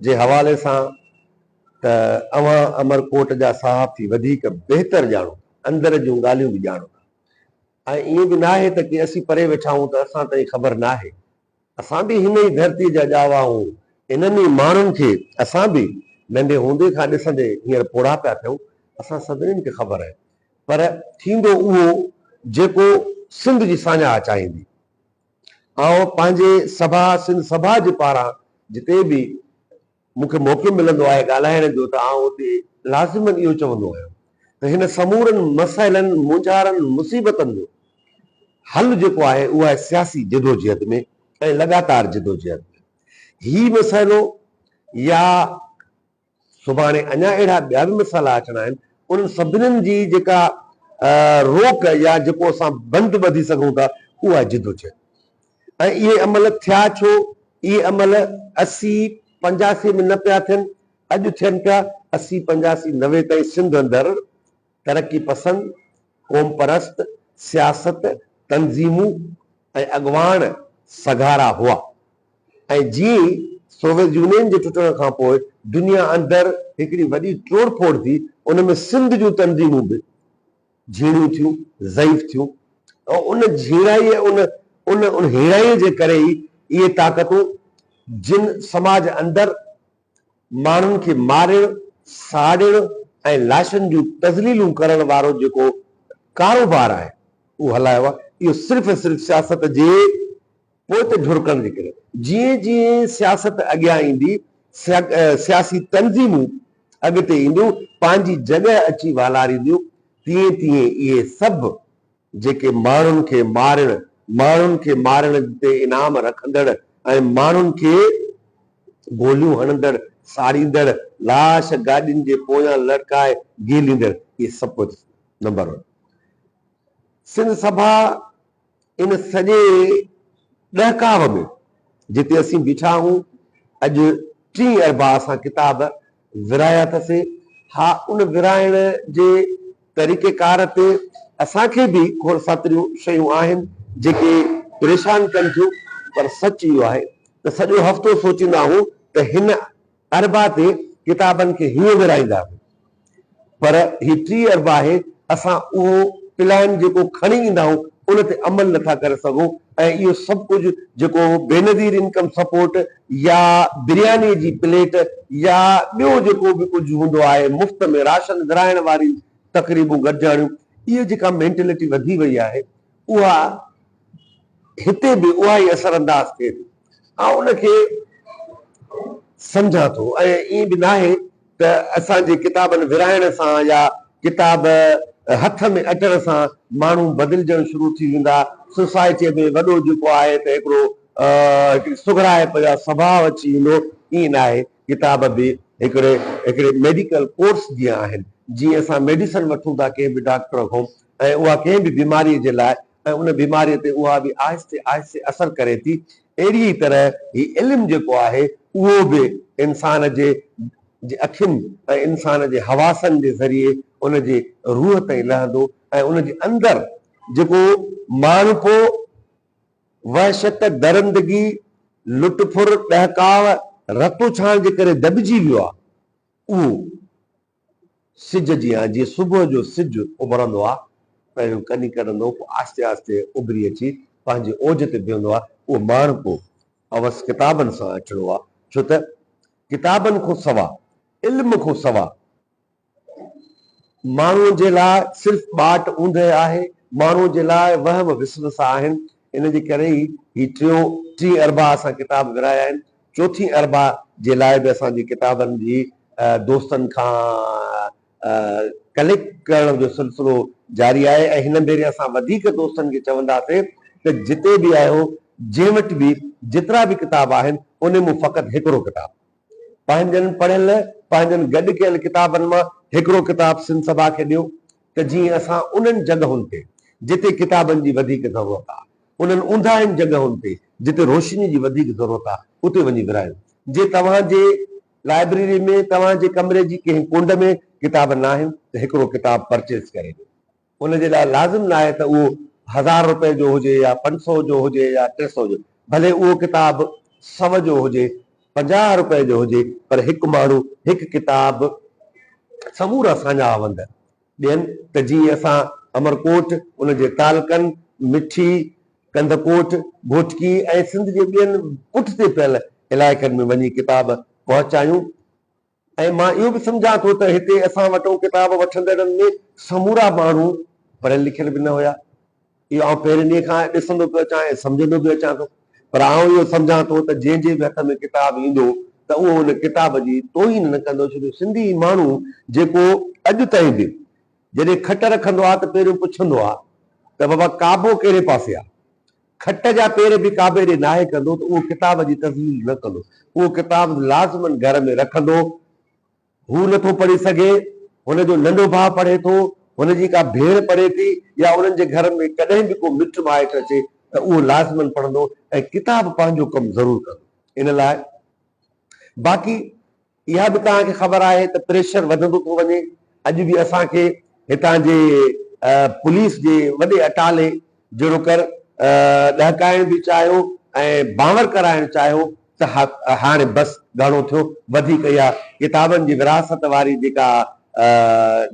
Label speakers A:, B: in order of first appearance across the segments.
A: جي حوالي سان ته اوهان امرڪوٽ جا صحافي وڌيڪ بهتر ڄاڻو ٿا، اندر جون ڳالهيون به ڄاڻو ٿا ۽ ائين به ناهي ته ڪي اسين پري ويٺا آهيون ته اسان تائين خبر ناهي. اسان به هن ئي ڌرتيء جا ڄاوا آهيون، انهن ئي ماڻهن کي اسان به ننڍي هوندي کان ڏسندي هينئر پوڙها پيا ٿيون، اسان سڀنين کي خبر آهي. پر ٿيندو اهو جيڪو سنڌ جي ساڃاهه چاهيندي. آئون پنهنجي سڀا سنڌ سڀا جي پاران جتي به مون کي موقعو ملندو آهي ڳالهائڻ جو ته آئون اتي لازماً اهو چوندو آهيان ته هن سمورن مسئلن، مونجهارن، مصيبتن جو حل جيڪو آهي اهو آهي سياسي جدوجهد ۾ ۽ لڳاتار جدوجهد ۾. هي مسئلو يا سڀاڻي اڃا اهڙا ٻيا به مسئلا اچڻا آهن، انهن سڀنين جي جيڪا روڪ يا جيڪو اسان بند ٻڌي سگهون ٿا اهو آهي جدوجهد. ۽ اهي عمل ٿيا ڇو؟ اهي عمل 80، 85 ۾ نه پيا ٿين، اڄ ٿين پيا. 80، 85، 90 تائين سنڌ اندر ترقي پسند، قومپرست سياست، تنظيمون ۽ اڳواڻ سگهارا هئا ۽ جيئن ئي سوويت يونين جي ٽٽڻ کان پوء دنيا اندر هڪڙي وڏي ٽوڙ ڦوڙ ٿي، ان ۾ سنڌ جون تنظيمون به جهيڻيون ٿيون، ضعيف ٿيون ۽ ان جهيڻائيء ان ان ان هيڻائيء جي ڪري ئي اهي طاقتون جن سماج اندر ماڻهن کي مارڻ، ساڙڻ ۽ لاشن جون تذليلون ڪرڻ وارو جيڪو ڪاروبار آهي اهو هلايو آهي، اهو صرف ۽ صرف سياست جي پوئتي ڍرڪڻ جي ڪري. جيئن جيئن سياست اڳيان ايندي، سياسي تنظيمون اڳتي اينديون، پنهنجي جڳهه اچي والارينديون، تيئن تيئن اهي سڀ جيڪي ماڻهن کي مارڻ، ماڻهن کي مارڻ تي انعام رکندڙ ۽ ماڻهن کي گوليون هڻندڙ، ساڙيندڙ، لاش گاڏين جي پويان لڙڪائي گهيليندڙ، اهي سڀ پوئتي نمبر ون. سنڌ سڀا ان سڄي ڏهڪاء ۾ جتي اسين بيٺا آهيون، اڄ ٽين اربع اسان ڪتاب ورهايا اٿسين. ها ان ورهائڻ جي طريقيڪار تي اسان کي به کوڙ ساتريون شيون آهن جيڪي پريشان ڪن ٿيون پر سچ اهو آهي ته سڄو هفتو سوچيندا آهيون ته هن اربع تي ڪتابن کي هيئن ورهائينداسين پر هي ٽي اربع آهي اسان اهو پلان جيڪو کڻي ايندا آهيون ان تي عمل نٿا ڪري سگهون ۽ اهو سڀ ڪجهه جيڪو بينظير انڪم سپورٽ يا برياني جي پليٽ يا ٻيو جيڪو به ڪجهه هوندو آهي مفت ۾ راشن ورهائڻ واري تقريبون گڏجاڻيون اهي جيڪا مينٽلٽي وڌي وئي آهي اها هتي به اها ئي اثر انداز ٿئي ٿي. آئون ان کي سمجهان ٿو ۽ ائين به ناهي ته اسان جي ڪتابن ورهائڻ سان يا ڪتاب هٿ ۾ اچڻ سان ماڻهو بدلجڻ شروع ٿي ويندا. سوسائٽيء ۾ وڏو جيڪو آهي ته هڪڙو هڪڙي سگهڙائپ يا سڀاء اچي ويندو، ائين ناهي. ڪتاب به هڪڙي هڪڙي ميڊيڪل ڪورس جيان آهن. جيئن اسان ميڊيسن وٺون ٿا ڪنهن به ڊاڪٽر کان ۽ اها ڪنهن به بيماريء جي لاء ۽ ان بيماريء تي اها به آهستي آهستي اثر ڪري ٿي، اهڙيء ئي طرح هي علم جيڪو آهي اهو به انسان جي جي اکين ۽ انسان جي حواسن جي ذريعي ان جي روح تائين لهندو ۽ ان جي اندر جيڪو ماڻهپو، وحشت، درندگي، لٽ ڦر، ڏهڪاء، رتوڇاڻ جي ڪري دٻجي ويو آهي، اهو سج جيان جيئن صبح جو سج اڀرندو آ، پهريون ڪني ڪڍندو پوء آهستي آهستي اڀري اچي پنهنجي اوج تي بيهندو آ، اهو ماڻهپو اوس ڪتابن سان اچڻو آ، ڇو ته ڪتابن کان سوا، علم کان سوا ماڻهوء جي لاء صرف ٻاٽ اوندهه آهي، ماڻهوء جي لاء وهم وسوسا آهن، ان جي ڪري ئي هي ٽيون ٽين اربع اسان ڪتاب ورهايا آهن، چوٿين اربع جي لاء به اسان جي ڪتابن جي دوستن کان ڪليڪٽ ڪرڻ جو سلسلو جاري آهي ۽ هن ڀيري اسان وڌيڪ دوستن کي چونداسين ته جتي به آهيو جنهن وٽ به جيترا به ڪتاب آهن انهي مون فقط هڪڙو ڪتاب پنهنجن پڙهيل پنهنجن گڏ ڪيل ڪتابن مان هڪڙو ڪتاب سنڌ سڀا کي ڏيو ته جيئن اسان انهن جڳهن تي جتي ڪتابن جي وڌيڪ ضرورت آهي انهن اونداهين جڳهن تي جتي روشني جي وڌيڪ ضرورت آهي اتي وڃي ورهايو. جي توهان جي لائبريري ۾ توهان جي ڪمري جي ڪنهن ڪنڊ ۾ ڪتاب ناهن ته هڪڙو ڪتاب پرچيز ڪري ڏيو. ان جي لاء لازم ناهي ته اهو هزار روپئي جو هجي يا 500 جو هجي يا 300 جو، ڀلي اهو ڪتاب سو جو هجي. 50 روپئي جو هجي پر هڪ ماڻهو هڪ ڪتاب سمورا ساڃاهه وند ڏين ته جيئن اسان امرڪوٽ، ان جي تعلقن، مٺي، ڪنڌڪوٽ، گهوٽڪي ۽ سنڌ جي ٻين پٺتي پيل علائقن ۾ وڃي ڪتاب پهچايون ۽ مان اهو به سمجهان ٿو ته هتي اسان وٽون ڪتاب وٺندڙن ۾ سمورا ماڻهو پڙهيل لکيل به نه هيا. اهو آئون پهرين ڏينهن کان ڏسندو پيو اچان ۽ سمجهندو به اچان ٿو. پر آئون اهو سمجهان ٿو ته جنهن جي به هٿ ۾ ڪتاب ايندو ته اهو ان ڪتاب جي توهين نه ڪندو ڇو جو سنڌي ماڻهو جيڪو اڄ تائين به جڏهن کٽ رکندو آهي ته پهريون پڇندو آهي ته بابا ڪعبو ڪهڙي پاسي آهي؟ کٽ جا پير به ڪعبي ڏي ناهي ڪندو ته اهو ڪتاب جي تذليل نه ڪندو. اهو ڪتاب لازماً گهر ۾ رکندو. هو نه ٿو پڙهي سگهي، هن جو ننڍو ڀاء پڙهي ٿو، هن جي ڪا ڀيڻ پڙهي ٿي يا انهن جي گهر ۾ ڪڏهن به ڪو مٽ مائٽ اچي ته اهو لازماً پڙهندو ۽ ڪتاب پنهنجو ڪم ضرور ڪندو. ان لاء باقي اها به توهان کي خبر آهي ته پريشر وڌندو ٿو وڃي، اڄ به اسان کي هتان جي پوليس جي وڏي اٽالي جهڙوڪر ڏهڪائڻ به چاهيو ۽ بانور ڪرائڻ چاهيو ته هاڻي بس گهڻو ٿيو، وڌيڪ اها ڪتابن جي ورهاست واري جيڪا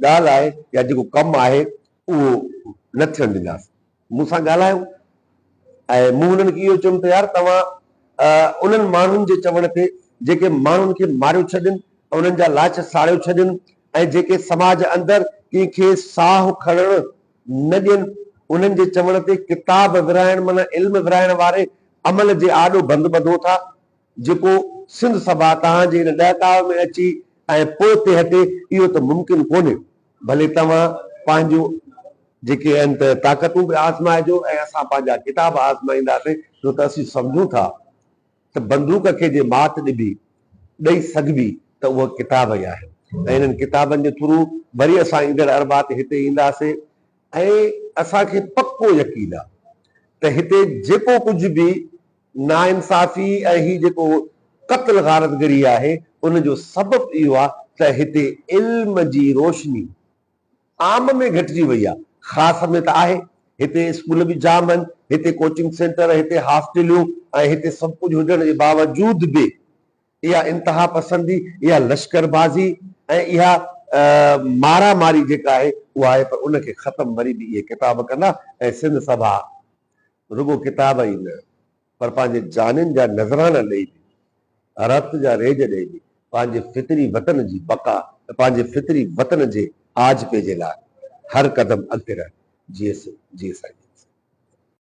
A: ڳالهه آهي يا جيڪو ڪم آهي اهو نه ٿيڻ ڏينداسين. مون سان ڳالهايو ۽ مون هنن کي اهو چيم ته يار توهان انهن ماڻهن جي چوڻ تي جيڪي ماڻهن کي ماريو ڇڏين انهن جا لاش ساڙيو ڇڏين ۽ جيڪي سماج اندر ڪنهن کي ساهه کڻڻ نه ڏين انهن جي چوڻ تي ڪتاب ورهائڻ معنيٰ علم ورهائڻ واري عمل جي آڏو بند ٻڌو ٿا جيڪو سنڌ سڀا توهان جي ان ڏهڪاء ۾ اچي ۽ پوئتي هٽي اهو ته ممڪن ڪونهي. ڀلي توهان پنهنجون جيڪي آهن ته طاقتون به آزمائجو ۽ اسان پنهنجا ڪتاب آزمائينداسين ڇو ته اسين سمجهون ٿا ته بندوق کي جي مات ڏبي، ڏئي سگهبي ته اهي ڪتاب ئي آهن ۽ انهن ڪتابن جي ٿرو وري اسان ايندڙ اربع تي هتي اينداسين ۽ اسان کي پڪو يقين آهي ته هتي جيڪو ڪجهه به ناانصافي ۽ هي جيڪو قتل غارتگري آهي ان جو سبب اهو آهي ته هتي علم جي روشني عام ۾ گهٽجي وئي آهي خاص ۾ ته آهي هتي اسڪول به جام آهن هتي ڪوچنگ سينٽر هتي هاسٽليون ۽ هتي سڀ ڪجهه هجڻ جي باوجود به اها انتها پسندي اها لشڪر بازي ۽ اها مارا ماري جيڪا آهي اها آهي پر ان کي ختم وري به اهي ڪتاب ڪندا ۽ سنڌ سڀا رڳو ڪتاب ئي نه پر پنهنجي جانين جا نذرانا ڏئي به، رت جا ريج ڏئي به پنهنجي فطري وطن جي بقا ۽ پنهنجي فطري وطن جي آجپي جي لاء هر قدم اڳتي رهندي. جيئي سنڌ، جيئي سائين.